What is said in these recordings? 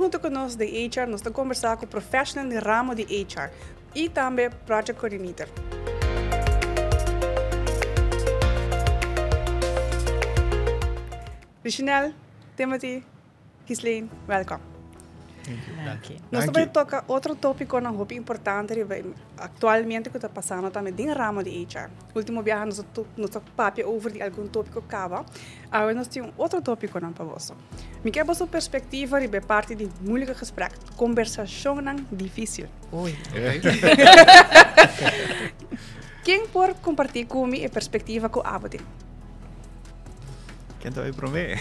hunto ku nos den HR nos ta kombersá ku professional den ramo di HR i tambe project coordinator. Richinel, Timothy, Ghislaine, welkom. Danki. Nos ta bai toka otro tópikonan hopi importante riba aktualmente ku ta pasando tambe den ramo di HR. Último biaha nos a nos a papia over di algun tópiko kaba. Awe nos tin un otro tópikonan pa boso. Mi ke boso perspektiva riba e parti di moeilijke gesprek, kombersashonnan difísil. Oei. Ken por kompartí ku mi e perspektiva ku abo tin? Ken ta bai promé?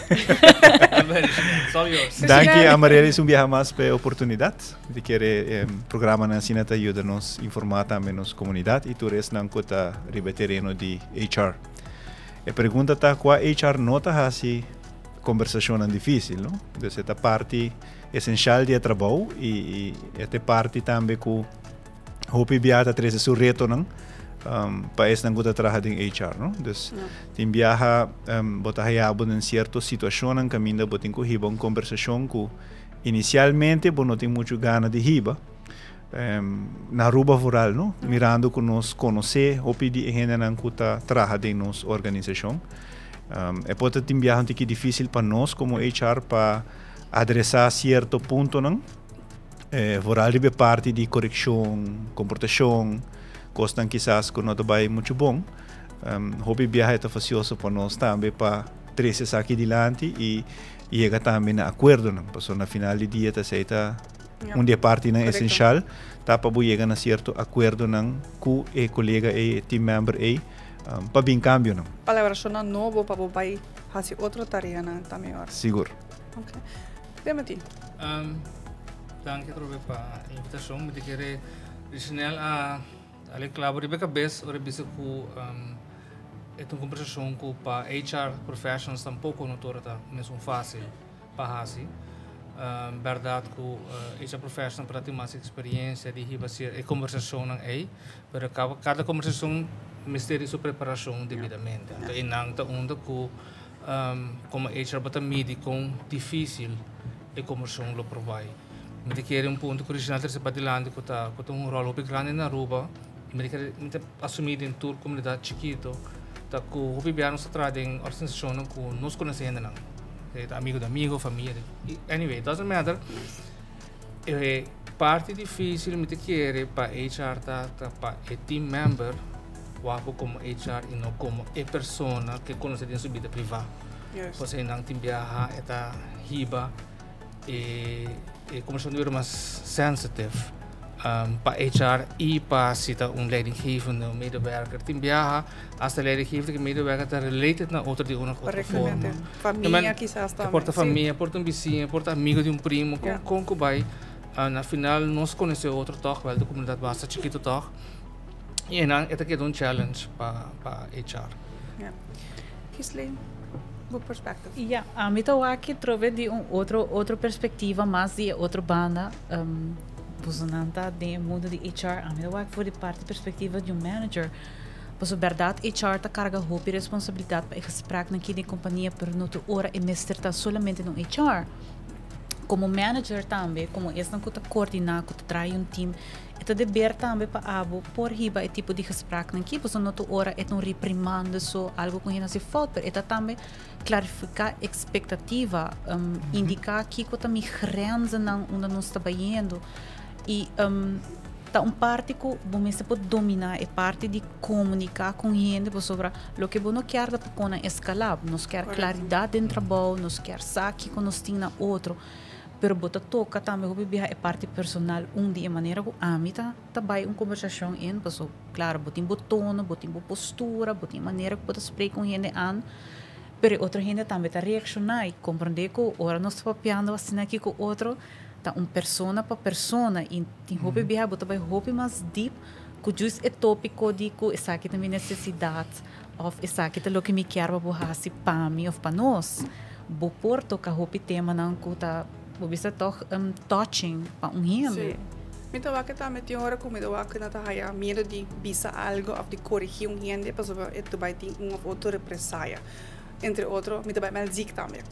It's all yours. Danki Amarelys un biaha mas pa e oportunidat. Mi ta kere e programanan asina ta yuda nos informá tambe nos komunidat i tur esnan ku ta riba e tereno di HR. E pregunta ta kua HR no ta hasi kombersashonnan difísil, no? Dus e ta parti esenshal di e trabou i e ta e parti tambe ku Hopi biaha ta trese su retonan pa esnan ku ta traha den HR, no? Dus tin biaha bo ta haya bo den sierto situashonnan kaminda bo tin ku hiba un kombersashon ku inisialmente bo no tin muchu gana di hiba. Na Aruba vooral, no? Mirando ku nos konosé hopi di e hendenan ku ta traha den nos organisashon. E por ta tin biaha un tiki difísil pa nos komo HR pa adresá sierto puntonan. Vooral riba e parti di korekshon, komportashon, kosnan kisas ku no ta bai muchu bon. Hopi biaha e ta fasioso pa nos tambe pa trese esaki dilanti i yega tambe na akuerdonan. Pasobra na final di dia ta esei ta un di e partinan esenshal, ta pa bo yega na sierto akuerdonan ku e kolega ei, e team member ei, pa bin kambionan. Palabrashonnan nobo pa bo bai hasi otro tareanan ta mehor. Sigur. Oke. Timothy. Danki atrobe pa e invitashon. Mi ta kere Richenel a dal e klabo riba e kabes ora e bisa ku e ta un kombersashon ku pa HR professionals tampoko no tur ta mesun fásil pa hasi. Bèrdat ku HR professional por a tin mas eksperensia di hiba e kombersashonnan ei, pero kada kombersashon mester di su preparashon debidamente. Anto einan ta unda ku Komo HR bo ta midi kon difísil e kombershon lo por bai. Mi ta kere un punto ku Reginald trese padilanti ku ta ku ta un ròl hopi grandi na Aruba i mi ta kere mi ta asumí den tur komunidat chikito ta ku hopi bia nos ta traha den organisashonnan ku nos konosé hendenan. Ta amigo di amigo, famia di anyway it doesn't matter. E parti difícil mi ta kere pa HR ta ta pa e team member wak bo komo HR i no komo e persona ke konosé den su bida privá. Juist. Pasobra nan tin biaha e ta hiba e e kombersashon ta bira mas sensitive pa HR i pa si ta un leidinggevende, un medewerker. Tin biaha hasta leidinggevende ku medewerker ta related na otro di un of otro forma. Correctamente. Famia kisas tambe. E por ta famia, e por ta un bisiña, e por ta amigo di un primo, kon kon ku bai na final nos konosé otro tòg, wèl di komunidat basta chikito tòg i einan e ta keda un challenge pa pa HR. Ja. Ghislaine, bo perspective. Ja, ami ta wak trobe di un otro otro perspectiva mas di e otro banda. Bosonan ta den e mundo di HR, ami ta wak for di parti perspectiva di un manager. Pasobra bèrdat HR ta karga hopi responsabilidat pa e gespreknan ki den kompania, pero no tur ora e mester ta solamente den un HR. Komo manager tambe, komo esnan ku ta koordiná, ku ta traha un team, e ta deber tambe pa abo por hiba e tipo di gespreknan ki, pasobra no tur ora e ta un reprimanda so algu ku hende hasi fout, pero e ta tambe klarifiká ekspektativa, indiká kiko ta mi grenzennan unda nos ta bayendo i ta un parti ku bo mester por dominá e parti di komuniká ku un hende pasobra loke bo no kier ta pa konan eskalá. Nos kier klaridat den trabou, nos kier sa kiko nos tin na otro, pero bo ta toka tambe hopi biaha e parti personal un di e manera ku ami ta ta bai un kombersashon en paso klaro bo tin bo tono, bo tin bo postura, bo tin e manera ku bo ta spreek ku un hende an, pero e otro hende tambe ta reakshoná i komprondé ku ora nos ta papiando asina aki ku otro ta un persona pa persona i tin hopi biaha bo ta bai hopi mas dip ku jus e topiko di ku esaki ta mi nesesidat òf esaki ta loke mi kier pa bo hasi pa mi òf pa nos. Bo por toka hopi temanan ku ta bo bisa tòg touching pa un hende. Sí. Mi ta wak tambe tin ora ku mi ta wak nan ta haya miedu di bisa algu òf di korigí un hende pasobra e ta bai tin un òf otro represaya. Entre otro mi ta bai mèlzik tambe.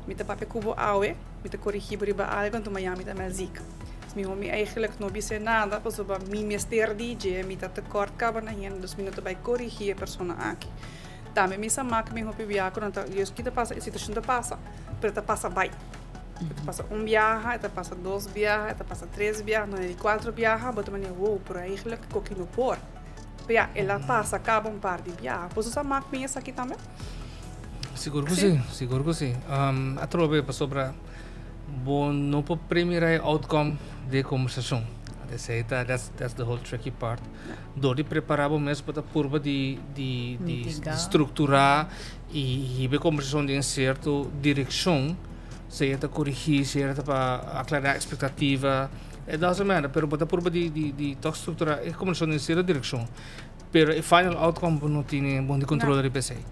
Mi ta papia ku bo awe. Mi ta korigí bo riba algu, anto mañana mi ta mel ziek. Dus mihó mi eigenlijk no bis'é nada, pasobra mi mester di dje, mi ta tekort kaba na hende, dus mi no ta bai korigí e persona aki. Tambe mi sa mak mi hopi biaha ku nan ta, Dios ki ta pasa, e situashon ta pasa, pero ta pasa bai. E ta pasa un biaha, e ta pasa dos biaha, e ta pasa tres biaha, no e di kuater biaha bo ta manera wow, pero eigenlijk koki no por. Pero ya, el a pasa kaba un par di biaha. Boso sa mak mi esaki tambe? Sigur ku si, sigur ku si. Atrobe pasobra bo no por premira e outcome di e kombersashon. Esei ta, that's the whole tricky part. Dor di prepará bo mes bo ta purba di di di strukturá i hiba e kombersashon den sierto direkshon, sea ta korigí, sea ta pa aklará ekspektativa, it doesn't matter, pero bo ta purba di di di tòg strukturá e kombersashon den sierto direkshon. Pero e final outcome bo no tene bon di control riba esei.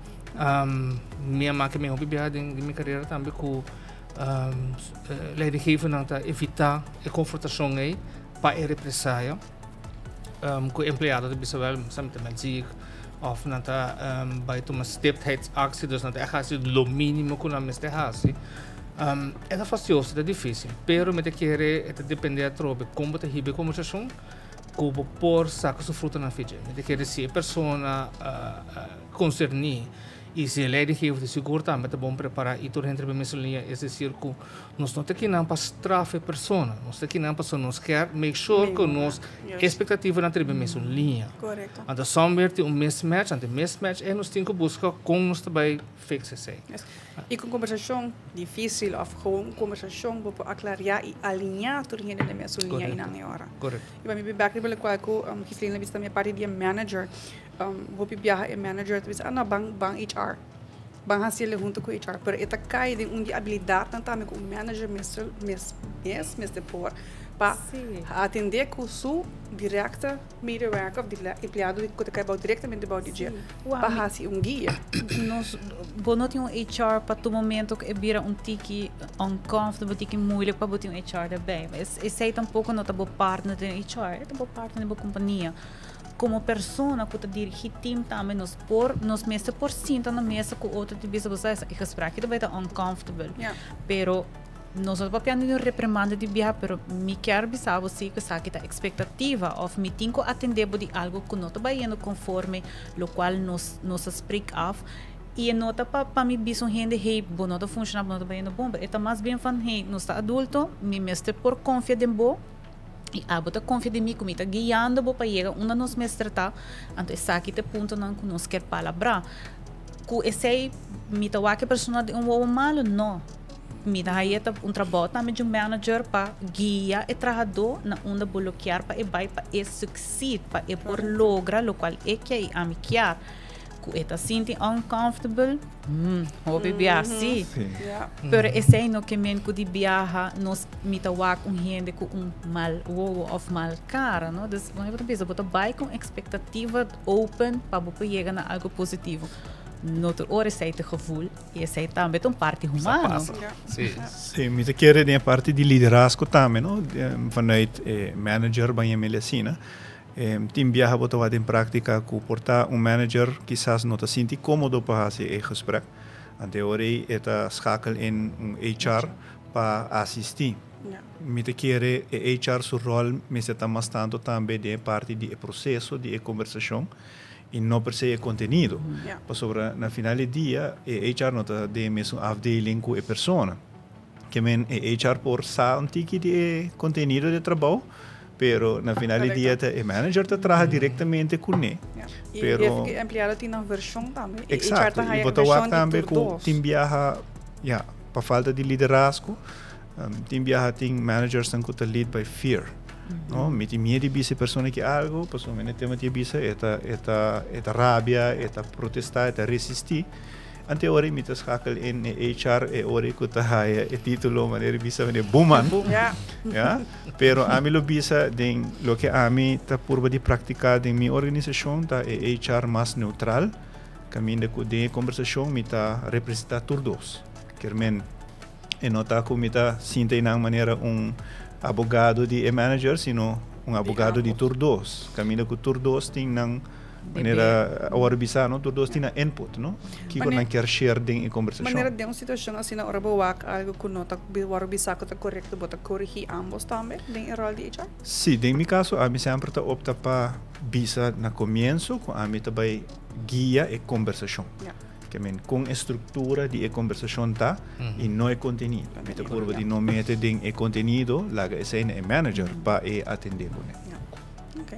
Mi a maka mi hopi biaha den mi carera tambe cu leidinggevernan ta evita e confrontacion ei pa e represaia cu e empleado ta bisa wel sa mi ta mal ziek of nan ta bai tuma stiptheidsactie dus nan ta echt haci lo minimo cu nan mester haci. E ta fastioso, e ta dificil, pero mi ta kere e ta depende atrobe con bo ta hiba e conversacion. Ku bo por saka su frutanan fi dje. Mi ta kere si e persona konserní i si e leidinggever di sigur tambe ta bon prepará i tur hende riba e mesun liña, es desir ku nos no ta kinan pa straf e persona, nos ta kinan pasobra nos kier make sure ku nos espektativanan ta riba e mesun liña. Anto somewhere tin un mismatch, anto e mismatch ei nos tin ku buska kon nos ta bai fix esei. I ku kombersashon difísil òf gewoon un kombersashon bo por aklariá i aliñá tur hende den mesun liña einan e ora. I pa mi bin bèk riba lokual ku Gislene a bisa tambe parti di e manager. Hopi biaha e manager ta bisa, ah no, ban ban HR. Ban hasi el huntu ku HR. Pero e ta kai den un di abilidatnan tambe ku un manager mester mes mes mester por pa atendé ku su direkte medewerker òf empleado ku ta kai bou direktamente bou di dje. Pa hasi un guia. Nos, bo no tin un HR pa tur momento ku e bira un tiki uncomfortable, tiki moeilijk pa bo tin un HR daarbij. Esei tampoko no ta bo partner den HR, e ta bo partner den bo kompania. Komo persona ku ta dirigí team tambe nos por, nos mester por sinta na mesa ku otro di bisa bo sa e gesprek aki ta bai ta uncomfortable. Pero Nos no ta papiando di un reprimanda di biaha, pero mi kier bisa bo si ku esaki ta ekspektativa òf mi tin ku atendé bo di algu ku no ta bayendo konforme lokual nos nos a spreek af. I e no ta pa pa mi bisa un hende hey bo no ta funshoná, bo no ta bayendo bon, pero e ta mas bien van hey nos ta adulto, mi mester por konfia den bo i abo ta konfia den mi ku mi ta guiando bo pa yega unda nos mester ta, anto esaki ta e puntonan ku nos kier palabrá. Ku esei mi ta wak e persona den un wowo malu? No. Mi ta haye ta un trabou tambe di un manager pa guia e trahadó na unda bo lo kier pa e bai pa e succeed, pa e por logra locual e kier y ami kier. Cu e ta sinti uncomfortable, hmm, hopi bia si. Pero esey no ke men cu di biaha nos mi ta wak un hende cu un mal wowo of mal cara, no. Dus wanneer bo ta bisa bo ta bai cu un expectativa open pa bo por yega na algo positivo. No tur ora esey ta e gevoel. I esei tambe ta un parti humano. Sí. Sí, mi ta kere den e parti di liderazgo tambe, no? Vanuit e manager ban yam'el asina. Tin biaha bo ta wak den práktika ku por ta un manager kisas no ta sinti kómodo pa hasi e gesprek. Ante e ora ei e ta schakel in un HR pa asistí. Mi ta kere e HR su ròl mester ta mas tantu tambe den e parti di e proseso di e kombersashon. I no per se e kontenido. Pasobra na final di dia e HR no ta den e mesun afdeling ku e persona. Ke men e HR por sa un tiki di e kontenido di e trabou, pero na final di dia ta e manager ta traha direktamente kuné. Pero i e empleado tin nan vershon tambe. Eksakto. I bo ta wak tambe ku tin biaha, ya, pa falta di liderazgo, Tin biaha tin managersnan ku ta lead by fear. No, mi tin miedu di bisa e persona ki algu, pasobra mi no tema di e bisa, e ta e ta e ta rabia, e ta protestá, e ta resistí. Ante e ora mi ta schakel in e HR e ora ku ta haya e título manera di bisa manera boeman. Ya. Pero ami lo bisa den loke ami ta purba di praktiká den mi organisashon ta e HR mas neutral, kaminda ku den e kombersashon mi ta representá tur dos. Kier men E no ta ku mi ta sinta einan manera un abogado di e manager, sino un abogado di tur dos. Kaminda ku tur dos tin nan. Manera awor bisa, no? Tur dos tin nan input, no? Kiko nan kier share den e conversacion. Manera den un situacion asina ora bo wak algo cu no ta wor bisa cu ta corecto, bo ta corigi ambos tambe den e rol di HR? Si, den mi caso ami semper ta opta pa bisa na comienso cu ami ta bay guia e conversacion. Ke men con e structura di e conversacion ta y no e contenido. Mi ta purba di no mete den e contenido, laga esey na e manager pa e atende cune. Ok.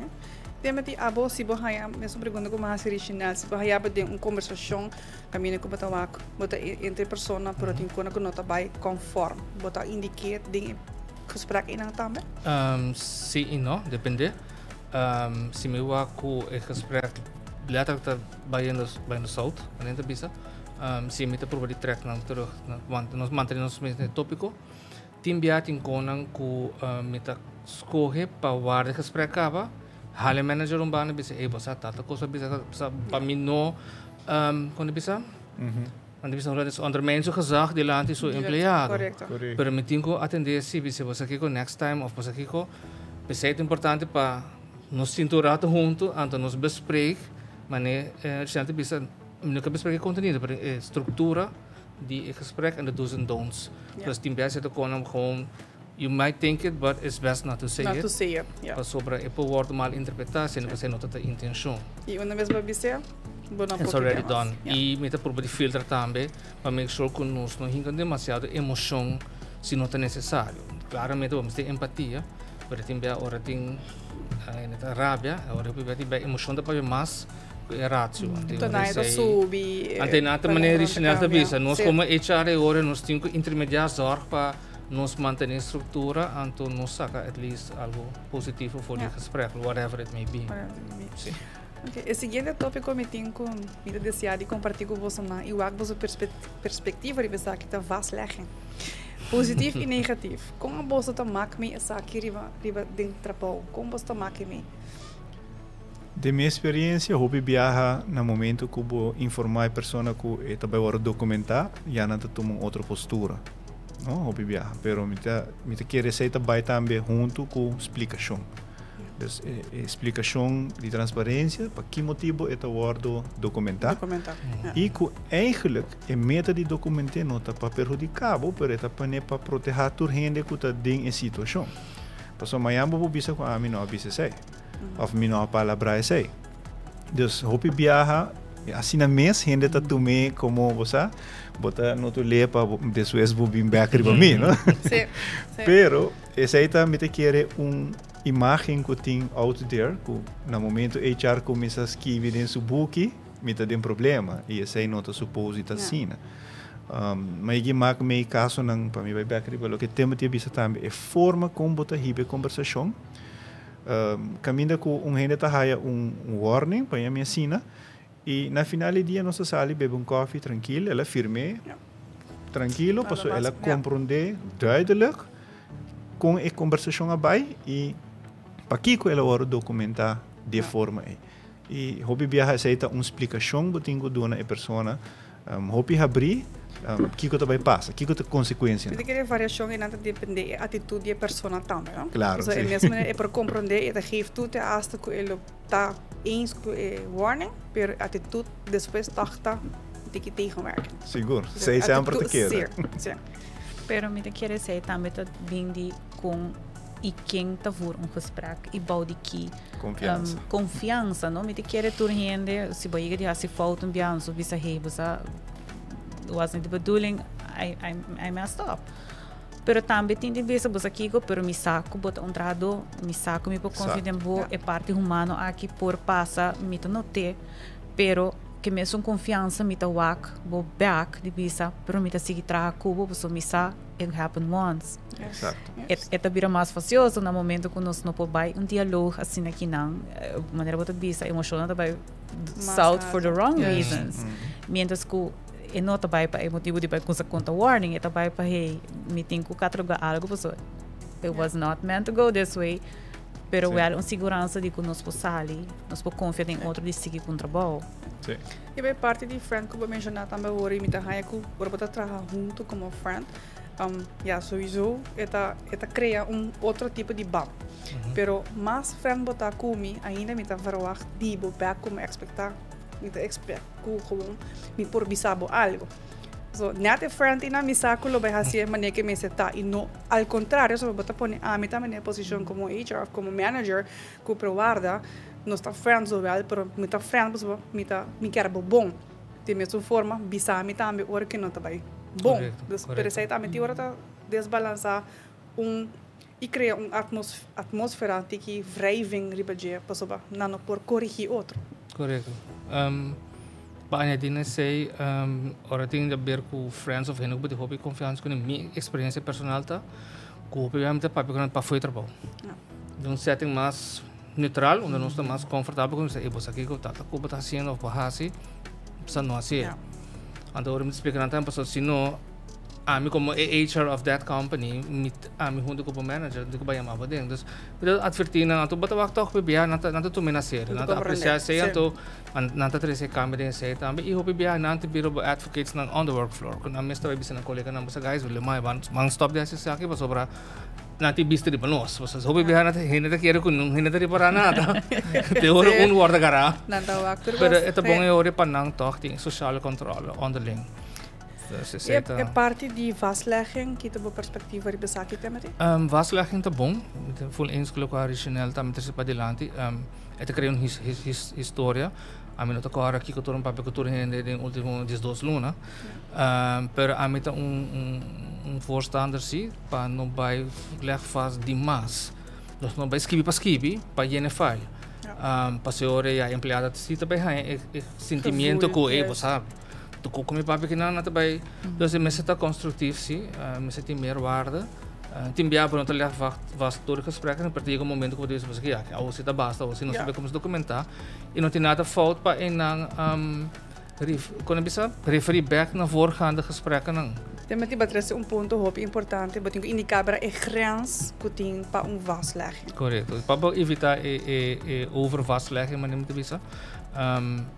Timothy, abo si bo haya mesun pregunta ku mi hasi Richinel, si bo haya bo den un kombersashon kaminda ku bo ta wak, bo ta entre persona pero tin kona ku no ta bai konform, bo ta indik'é den e gesprek einan tambe? Si i no, depende. Si mi wak ku e gesprek letterlijk ta bayendo bayendo sout, manera ta bisa, si mi ta proba di trek nan terug, want nos mantene nos mes na e topiko. Tin bia tin konan ku mi ta skohe pa warda e gesprek kaba, hala e manager un banda i bisa, ey bo sa tal tal kos a bisa sa pa mi no, kon ta bisa? Nan ta bisa hulandes ondermijn su gezag dilanti su empleado. Pero mi tin ku atendé si, bisa bo sa kiko next time of bo sa kiko, p'esei ta importante pa nos sinta un rato huntu anto nos bespreek, manera Richelle ta bisa, mi no ke bespreek e kontenido pero e struktura. Di e gesprek en de do's en don'ts. Dus tin bes e ta konan gewoon, you might think it, but it's best not to say it. Not to say it, yeah. Pasobra e por wordo mal interpreta, siendo cu esey no ta ta intencion. Y una bes bo bis'e, bo no por It's already done. Y mi ta purba di filtra tambe pa make sure cu nos no hinca demasiado emocion si no ta necesario. Claramente bo mester empatia, pero tin bia ora tin rabia, ora tin bia emocion ta papia mas. E ratio. Tonai ta subi. Ante na ta manera Richinel ta bisa, nos como HR e ora nos tin cu intermedia zorg pa nos mantene structura, anto nos saca at least algo positivo for di gesprek, whatever it may be. Si. Okay, e siguiente topico mi tin cu mi ta desea di comparti cu bosonan y wak boso perspectiva riba esaki ta vastlegging. Positief y negatief. Con boso ta mak mi esaki riba riba den trabou? Con boso ta mak mi? Den mi experiencia, hopi biaha na momento cu bo informa e persona cu e ta bay worde documenta, ya nan ta tuma un otro postura, no? Hopi biaha. Pero mi ta, mi ta kere esey ta bay tambe hunto cu splicacion. Dus e, e splicacion di transparencia, pa ki motibo e ta worde documenta. Documenta, ja. Y cu eigenlijk e meta di documente no ta pa perhudica bo, pero e ta pone pa proteha tur hende cu ta den e situacion. Pasobra mañan bo por bisa cu ami no a bisa esey. Of mi no a palabrá esei. Dus hopi biaha, asina mes hende ta tum'é komo, bo sa, bo ta notul'é pa despues bo bin bèk riba mi, no? Sí, sí. Pero esei ta, mi ta kere un imágen ku tin out there, ku na momento HR kuminsá skibi den su buki, mi ta den problema, i esei no ta supos di ta asina. Ma e mak mei kasonan, pa mi bai bèk riba loke Timothy a bisa tambe, e forma kon bo ta hiba e kombersashon, Caminda cu un hende ta haya un warning, pa mi asina, y na final di dia nos ta sali bebe un koffie trankil, el a firm'é trankilo pasobra el a comprende duidelijk con e conversacion a bay y pakico el a worde documenta di e forma ey. Y hopi biaha esey ta un splicacion bo tin cu duna e persona. Hopi habrí, kiko ta bai pasa? Kiko ta konsekuensianan? Mi ta kere variashon einan ta dependé e atitut di e persona tambe, no? Klaro, si. E mes manera e por komprondé, e ta geef toe te hasta ku e lo ta eens ku e warning, pero e atitut despues tòg ta un tiki tegenwerking. Sigur, esei semper ta keda. Si, si. Pero mi ta kere esei tambe ta bin di kon i ken ta voer un gesprek i bou di ki Confiansa. Confiansa, no? Mi ta kere tur hende, si bo yega di hasi fout un biaha, so bisa, hey, bo sa, was niet de bedoeling, I, I, I messed up. Pero tambe tin di bisa, bo sa kiko, pero mi sa ku bo ta un trahadó, mi sa ku mi por konfia den bo, e parti humano aki por pasa, mi ta not'é, pero ke mesun konfiansa mi ta wak bo bek di bisa, pero mi ta sigui traha ku bo, pasobra mi sa it happened once. Exacto. E ta bira mas facioso na momento cu nos no por bay un dialoog asina ki nan, manera bo ta bisa, emocionnan ta bay south for the wrong reasons. Mientras cu e no ta bay pa e motibo di bay cuminsa conta warning, e ta bay pa hey, mi tin cu cataloga algo pasobra it was not meant to go this way. Pero wel un siguransa di cu nos por sali, nos por confia den otro di sigui cu un trabou. Y bay parti di friend cu bo menciona tambe awor y mi ta haya cu ora bo ta traha hunto como friend. Ja, sowieso e ta crea un otro tipo di band. Pero mas friend bo ta cu mi, ainda mi ta verwacht di bo back como expecta. Mi ta expect cu gewoon mi por bisa bo algo. So, net e friend ina mi sa cu lo bay haci manera cu mi ta y no al contrario, so bo ta pone ami tambe na posicion como HR of como manager cu por warda, nos ta friends zowel, pero mi ta friend, so mi ta mi kier bo bon. Di mesun forma, bisa mi tambe ora cu no ta bay bon. Dus, pero esey tambe tin ora ta desbalansa un y crea un atmosfera di wrijving riba dje, pasobra nan no por corigi otro. Correcto. Pa añadi esey, ora tin di haber cu friends of hende cu bo hopi confiansa cu mi experiencia personal ta cu hopi mi ta papia cu nan pafo di trabou. Den un setting mas neutral, unda nos ta mas comfortabel cu e bo aki cu ta cu bo ta haciendo of bo haci, sa no haci. Anto ora mi explica nan tambe, pasobra si no ami como e HR of that company, mi ami hunto cu bo manager, di cu bay yama bo den. Dus, mi ta adverti nan, anto bo ta wak toch bia, nan ta tuma na serio, nan ta aprecia esey, anto nan ta trece cambio den esey tambe. Y hopi bia nan ta bira bo advocates nan on the work floor. Cu nan mes ta bay bisa nan colega nan, "Bosa guys, willen mai man stop di haci esaki, pasobra nan tin bista riba nos." Pasobra hopi bia nan hende ta kere cu nun hende ta ripara nada. Te ora un wordo agarra. Nan ta wak tur. Pero e ta bon e ora pa nan toch tin sociale controle onderling. Dus esey E parte di vastlegging, kico ta bo perspectiva riba esaki, Timothy? Vastlegging ta bon. Mi ta full eens cu loke Richinel tambe trece padilanti. E ta crea un historia. Ami no ta corda kico tur un papia cu tur hende den ultimo 12 luna. Pero ami ta un voorstander si pa no bay leg vast di mas. Dus no bay skibi pa skibi pa yena file. Pasobra ora ya empleado si ta bay haya e sentimiento cu Gevoel, e bo sabi. Tu cu mi papia kinan nan ta bay. Dus e mester ta constructief si, mester tin meerwaarde. Tin bia bo no ta leg vast tur e gesprekken, pero ta yega un momento cu bo ta bisa bo ya, awor si ta basta, awor si nos sabi como documenta. Y no tin nada fout pa einan con bisa referi back na voorgaande gesprekken nan. Timothy, bo a trece un punto hopi importante, bo tin cu indica bera e grens cu tin pa un vastlegging. Correcto. Pa bo evita e over vastlegging, manera mi ta bisa.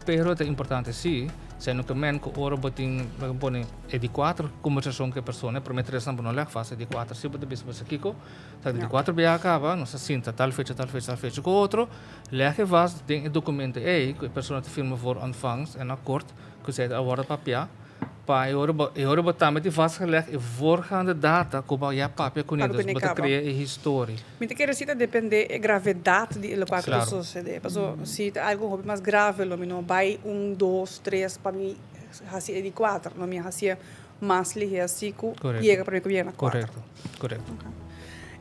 Pero ta importante si, zijn ook men cu ora bo tin, laga pone, e di cuatro conversacion cu e persona, e prome tres nan bo no leg vast, e di cuatro si bo ta bisa bo sa kico, sa di cuatro bia caba, nos a sinta tal fecha, tal fecha, tal fecha cu otro, leg e vast den e documento ey, cu e persona ta firma voor ontvangst en akkoord, cu zij ta awor papia, pa e ora bo tambe tin vastgelegd e voorgaande data cu bo ya papia cu ne, Papia dus cu ne bo ta caba. crea e historia. Mi ta kere si ta depende e gravedad di loke ta sucede. Paso si ta algo hopi mas grave, lo mi no bay un, dos, tres pa mi haci e di cuatro. No mi haci mas lihe asina cu yega pa mi cu yega na cuatro. Correcto, correcto.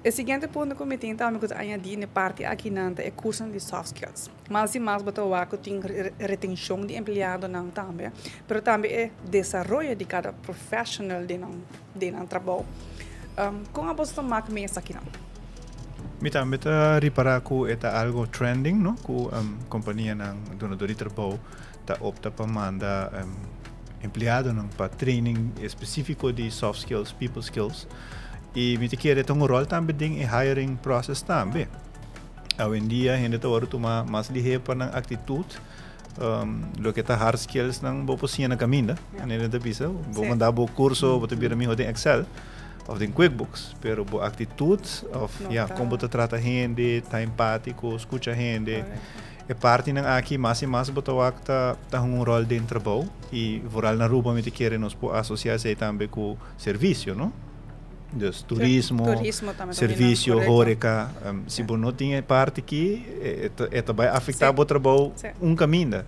E siguiente punto cu mi tin tambe cu ta añadi na parte aki nan ta e curso di soft skills. Mas y mas bo ta wak cu tin retencion di empleadonan tambe, pero tambe e desaroyo di cada professional den nan trabou. Con abo ta maak mee esaki nan? Mi tambe ta ripara cu e ta algo trending, no? Cu compania nan dunador di trabou ta opta pa manda empleadonan pa training specifico di soft skills, people skills. Y mi ta kere ta un rol tambe den e hiring process tambe. Awendia hende ta wordo tuma mas lihe pa nan actitud, loke ta hard skills nan bo por siña na caminda. Manera ta bisa, bo manda bo curso, bo ta bira miho den Excel of den QuickBooks, pero bo actitud of No ya, con bo ta trata hende, ta empatico, scucha hende. E parte nan aki mas y mas bo ta wak ta un rol den trabou y vooral na Aruba mi ta kere nos por asocia esey tambe cu servicio, no? Dus turismo, Turismo tambe servicio, horeca. Si bo no tin e parte aki, e ta bay afecta bo trabou un caminda.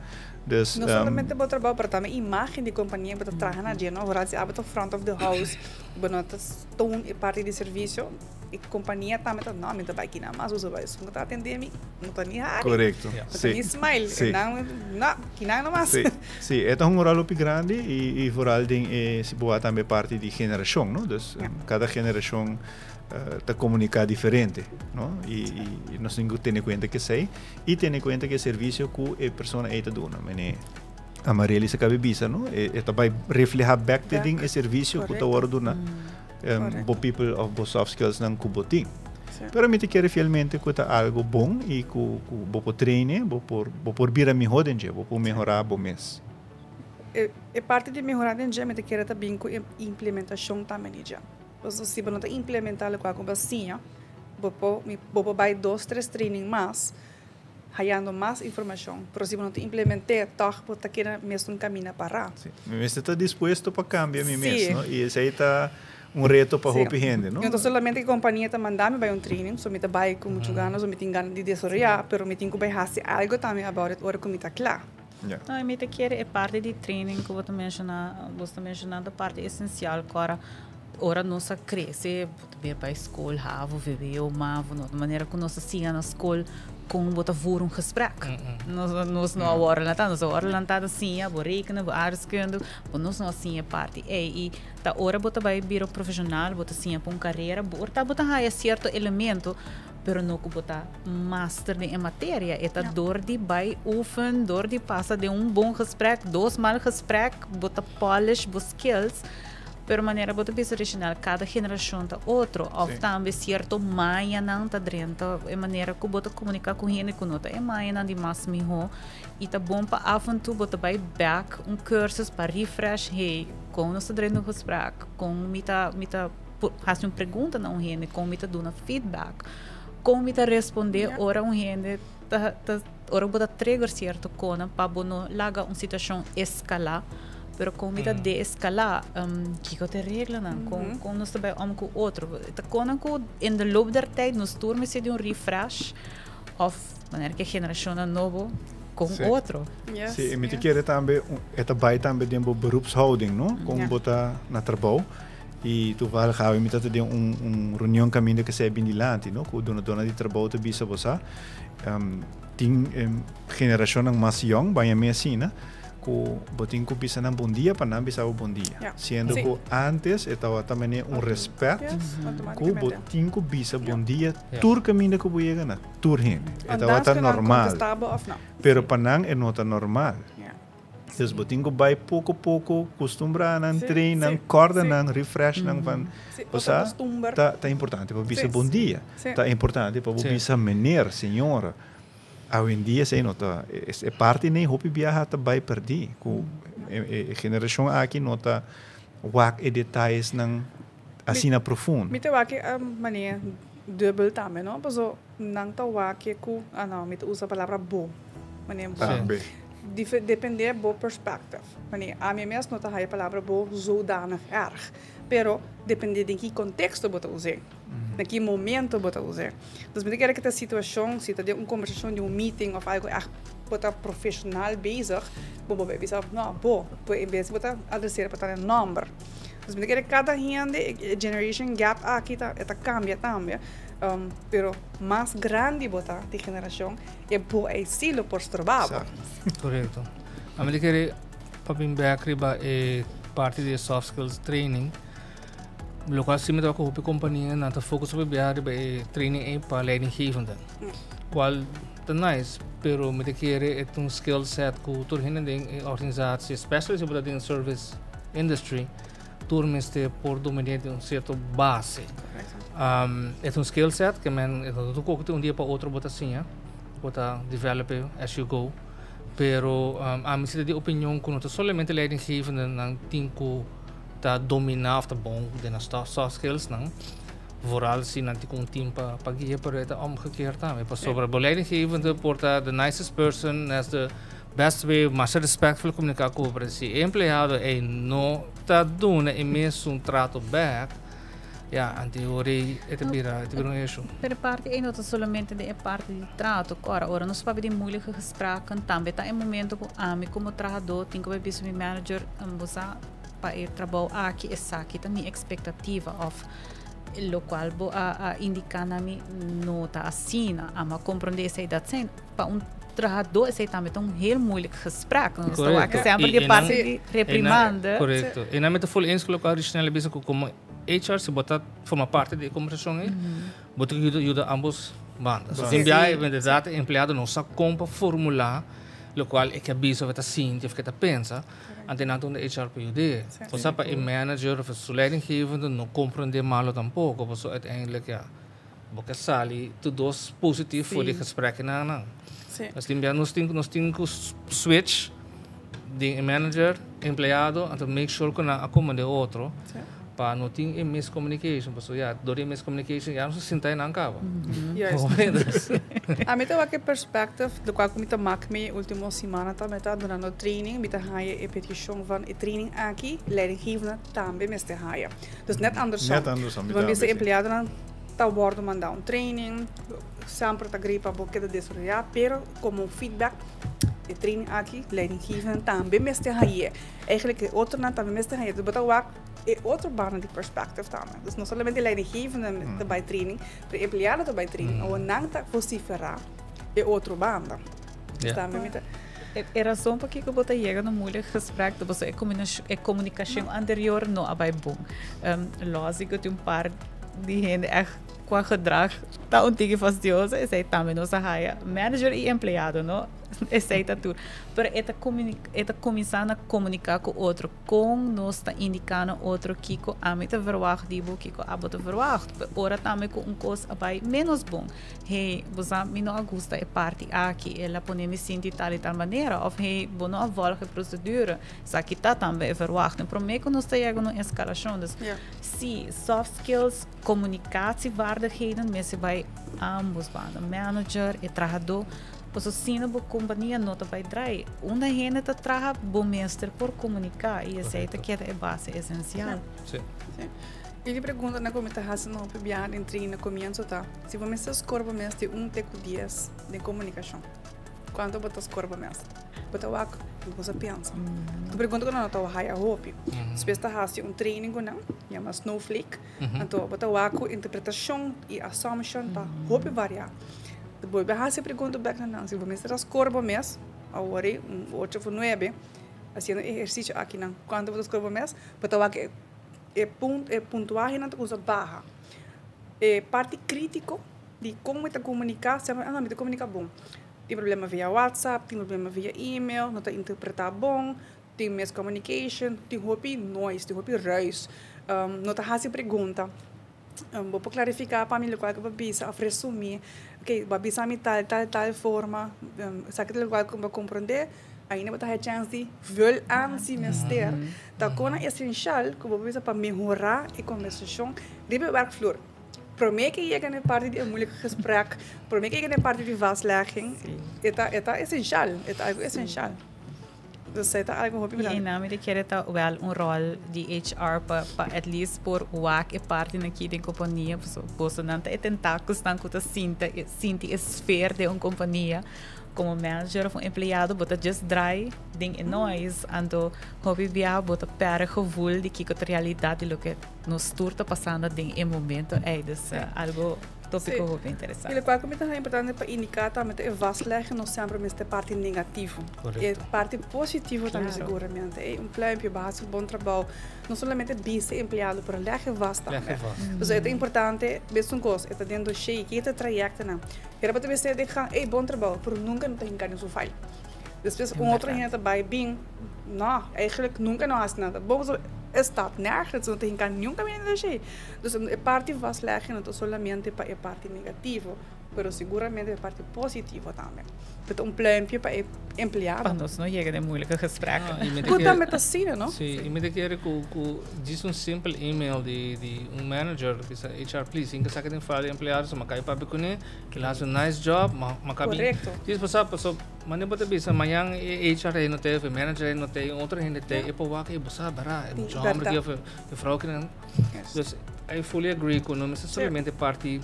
Dus, No solamente bo trabou, pero tambe imagen di compania bo ta traha na dje, no? Vooral si abo ta front of the house, bo no ta toon e parte di servicio, e compania tambe ta, no, mi ta bay kina mas uso bay, no ta atende mi, no ta ni hari. No ta ni smile, nan, no, kina no mas. Si, e ta un rol hopi grandi y vooral den e, si bo tambe parte di generacion, no? Dus cada generacion ta comunica diferente, no? Y nos tin cu tene cuenta cu esey y tene cuenta cu e servicio cu e persona ey ta duna. Mene Amarelli a caba di bisa, no? E ta bay refleha back te Back. den e servicio cu ta wordo duna. Bo people of bo soft skills nan cu bo tin. Pero mi ta kere fielmente cu ta algo bon y cu bo por train, bo por bira miho den dje, bo por mehora bo mes. E parte di mehora den dje, mi ta kere ta bin cu implementacion tambe di dje. Paso si bo no ta implementá lokual ku bo a siña, bo por bo por bai dos tres training mas hayando mas informashon, pero si bo no ta implement'é tòg bo ta keda mesun kaminda pará. Sí, mi mester ta dispuesto pa kambia mi mes, no? I esei ta un reto pa hopi hende, no? No ta solamente ku kompania ta manda mi bai un training, so mi ta bai ku muchu gana, so mi tin gana di desaroyá, pero mi tin ku bai hasi algu tambe about it ora ku mi ta kla. No, i mi ta kere e parti di training ku bo ta menshoná, bo ta menshoná ta parti esensial ku ora ora nos a krese, bo ta bira bai skol havo, vwo, mavo, no, di manera ku nos a siña na skol kon bo ta voer un gesprek. Nos nos no a wòrdu lantá, nos a wòrdu lantá ta siña bo rekenen, bo aardrijkskunde, bo nos no a siña e parti ei. I ta ora bo ta bai bira un profeshonal, bo ta siña pa un karera, bo ora ta bo ta haya sierto elemento, pero no ku bo ta master den e materia. E ta dor di bai oefen, dor di pasa den un bon gesprek, dos mal gesprek, bo ta polish bo skills. Pero manera bo ta bisa Reginald, kada generashon ta otro. Òf tambe sierto mañanan ta drenta e manera ku bo ta komuniká ku hende ku no ta e mañanan di mas mihó. I ta bon pa af en toe bo ta bai bèk un cursus pa refresh, hey, kon nos ta drenta un gesprek? Kon mi ta mi ta hasi un pregunta na un hende? Kon mi ta duna feedback? Kon mi ta respondé ora un hende ta ta ora bo ta trigger sierto konan pa bo no laga un situashon eskalá, pero kon mi ta deeskalá? Kiko ta e reglanan? Kon kon nos ta bai om ku otro? Ta konan ku in de loop der tijd nos tur mester di un refresh òf manera ku e generashonnan nobo kon otro. Sí, i mi ta kere tambe e ta bai tambe den bo beroepshouding, no? Kon bo ta na trabou. I toevallig awe mi tabata den un un reunion kaminda ku esei a bin dilanti, no? Ku dunadónan di trabou ta bisa bo sa, tin generashonnan mas yòn, baña mi asina, ku bo tin ku bisa nan bon dia pa nan bisa bo bon dia. Siendo ku ántes e tabata manera un rèspèt ku bo tin ku bisa bon dia tur kaminda ku bo yega na tur hende. E tabata normal. Pero pa nan e no ta normal. Dus bo tin ku bai poko poko kustumbrá nan, train nan, kòrda nan, refresh nan van bo sa ta ta importante pa bisa bon dia, ta importante pa bo bisa meneer, señora. Awendia esei no ta e parti nei hopi biaha ta bai pèrdí ku e generashon aki no ta wak e detayesnan asina profundo. Mi ta wak e manera dubbel tambe no, paso nan ta wak e ku, ah no, mi ta usa palabra bo, manera bo. Tambe. Depende bo perspective. Wanneer ami mes no ta haya palabra bo zodanig erg. Pero depende den ki contexto bo ta us'é. Na ki momento bo ta us'é. Dus mi ta kere ku ta situacion, si ta den un conversacion di un meeting of algo echt bo ta profesional bezig, bo por bisa no bo, pero en bes bo ta adresera pa ta den nomber. Dus mi ta kere kada hende e generation gap aki ta e ta cambia tambe. Pero mas grandi bo ta di generacion, E bo ei sí lo por stroba bo. Korekto. Ami ta kere pa bin bek riba e parti di e soft skills training. Lokual si mi ta wak ku hopi kompania nan ta focus hopi biaha riba e training ei pa leidinggevenden. Kual ta nice, pero mi ta kere e ta un skill set ku tur hende den e organisatie, especially si bo ta den service industry, tur mester por dominé den un sierto base. E ta un skill set ke men e no ta tur kos ku un dia pa otro bo ta siña, bo ta develop e as you go. Pero ami si ta di opinion ku no ta solamente leidinggevenden tin ku ta dominá òf ta bon den nan soft skills nan, vooral si nan tin ku un team pa guia, pero e ta omgekeerd tambe. Pasobra bo leidinggevende por ta the nicest person as the Best way masha respectful comunica cu bo, pero si e empleado ey no ta duna e mesun trato back, ya, anto e ora ey e ta bira, e ta bira un issue. Pero e parti ey no ta solamente den e parti di trato, cora ora nos papia di moeilijke gesprekken, tambe ta e momento cu ami como trahador tin cu bay bisa mi manager, bo sa pa e trabou aki esaki ta mi expectativa of locual bo a indica na mi no ta asina, ami a comprende esey dat zijn. Pa un trahadó esei tambe ta un heel moeilijk gesprek. Nos ta wak semper di parti di reprimande. Korekto. I nan mi ta ful eens ku loke Richnelle a bisa ku komo HR si bo ta forma parti di e kombersashon ei, bo ta yuda yuda ambos banda. So tin biaha inderdat e empleado no sa kon pa formulá lokual e ke a bisa òf e ta sinti òf ke ta pensa, anto nan ta unda HR por yud'é. Osea pa e manager òf su leidinggevende no komprendé malo tampoko pasobra uiteindelijk ya. Bo ke sali tur dos positief for di gespreknan nan. Nos tin bia nos tin nos tin ku switch di e manager, empleado, anto make sure ku nan a komende otro. Pa no tin e miscommunication, pasobra ya dor di e miscommunication ya nos a sinta einan caba. Juist. Ami ta wak e perspective di cual cu mi ta mak mi ultimo simana tambe ta dunando training, mi ta haya e peticion van e training aki leidinggevende tambe mester haya. Dus net andersom. Net andersom, mi Bo tambe, mester si. Empleadonan ta wordo manda un training, semper ta grei pa bo keda desaroya, pero como feedback e training aki leidinggevende tambe mester haye. Eigenlijk e otronan tambe mester haye. Dus bo ta wak e otro banda di perspective tambe. Dus no solamente leidinggevende ta bai training, pero e empleado ta bai training. Awor nan ta vocifera e otro banda. Dus tambe mi ta. E razon pakiko bo ta yega na moeilijk gesprek ta pasobra e comunicacion anterior no a bai bon. Lógico tin un par di hende echt qua gedrag ta un tiki fastidioso, esei tambe nos a haya. Manager y empleado no, esei ta tur. Pero e ta e ta cuminsa na comunica cu otro. Kon nos ta indiká na otro kiko ami ta verwagt di bo, kiko abo ta verwagt? Ora tambe ku un kos a bai ménos bon. Hey, bo sa mi no a gusta e parti aki, el a pone mi sinti tal i tal manera. Òf hey, bo no a vòlg e prosedura. Esaki ta tambe e verwachting. Promé ku nos ta yega na un eskalashon. Dus, sí, soft skills, komunikatievaardigheden mester bai ámbos banda, manager, e trahadó. Paso sino bo kompania no ta bai drai. Unda hende ta traha bo mester por komuniká i esei ta keda e base esensial. Sí. Sí. I di preguntanan ku mi ta hasi na hopi biaha den training na komienso ta, si bo mester skor bo mes di un te ku dies den komunikashon, kuantu bo ta skor bo mes? Bo ta wak bo sa pensa. Ta pregunta ku nan no ta haya hopi. Despues ta hasi un training ku nan, yama snowflake. Anto bo ta wak ku interpretashon i assumption ta hopi variá. Ta bolbe hasi e pregunta bek na nan, si bo mester a score bo mes, awor ei un ocho of un nuebe, hasiendo e ehersisio akinan, kuantu bo ta score bo mes? Bo ta wak e e puntuahenan ta kuminsa baha. E parti kritiko di kon mi ta komuniká, semper ah mi ta komuniká bon. Tin problema via WhatsApp, tin problema via email, no ta interpretá bon, tin miscommunication, tin hopi noise, tin hopi ruis, no ta hasi pregunta. Bo por klarifiká pa mi lokual ku bo bisa òf resumí? Oke, bo a bisa mi tal, tal, tal forma. Esaki ta lokual ku bo a komprondé. Ainda bo ta haña chèns di vul aan si mester. Ta kona esenshal ku bo por bisa pa mehorá e kombersashon riba e wèrkvloer. Promé ke yega na e parti di e moeilijke gesprek, promé ke yega na e parti di vastlegging, e ta e ta esenshal, e ta algu esenshal. Dus e ta algo hopi I einan mi ta kere ta wel un rol di HR pa pa at least por wak e partinan aki den kompania pasobra bosonan ta e tentakelsnan ku ta sinta sinti e sfeer den un kompania. Komo manager of un empleado bo ta just draai den e noise anto hopi bia bo ta pèrdè gevoel di kiko ta realidat di loke nos tur ta pasando den e momento ei. Dus algo Tópiko hopi interesante. I lokual ku mi ta haña importante pa indiká tambe ta e vastleggen no semper mester parti negativo. E parti positivo tambe seguramente. Ey, un pluimpje, bo hasi un bon trabou. No solamente bisa e empleado, pero leg e vast tambe. Pasobra e ta importante, bes un kos, e ta den doshé, ke ta trayektonan. Hera bo ta bisa den gang, ey, bon trabou, pero nunka no ta hinká den su file. Despues un otro hende ta bai bin, no, eigenlijk nunka no hasi nada bon, pasobra e staat nergens, no ta hinká niun kaminda den doshé. Dus e parti vastleggen no ta solamente pa e parti negativo, pero seguramente e parti positivo tambe. Ta un pluimpje pa e empleado. Pa nos no yega den moeilijke gesprekken. Ku tambe ta asina, no? Sí, i mi ta kere ku ku djis un simpel email di di un manager bisa HR please hinka esaki den file di empleado so mi a kai papia kuné, el a hasi un nice job, ma ma kabi Korekto. Djis pasá paso mane bo ta bisa mañan e HR ei no t'ei of e manager ei no t'ei un otro hende t'ei e por wak ei bo sa bera e mucha homber aki of e vrou aki nan. Dus I fully agree ku no mester solamente parti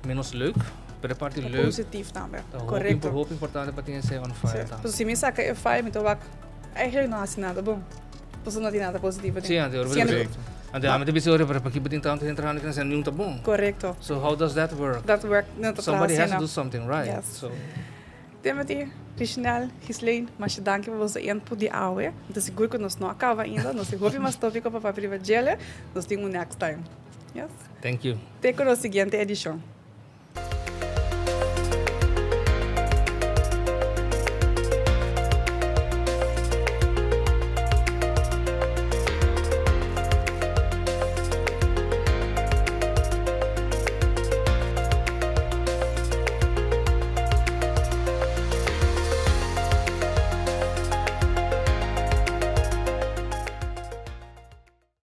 menos leuk, pero e parti leuk. Positief tambe. Correcto. Hopi importante pa tin esei on file tambe. Si mi saka e file mi ta wak eigenlijk no hasi nada bon. Pasobra no tin nada positivo den. Si, anto anto ami ta bisa ora pero paki bo tin tantu hende trahando aki nan niun ta bon. Correcto. So how does that work? That work no ta traha Somebody has to do something right. Yes. Timothy, Richnel, Ghislaine, masha danki pa boso input di awe. Mi ta sigur ku nos no a kaba ainda. Nos tin hopi mas topiko pa papia riba djele. Nos tin un next time. Yes? Thank you. Te ku nos siguiente edishon.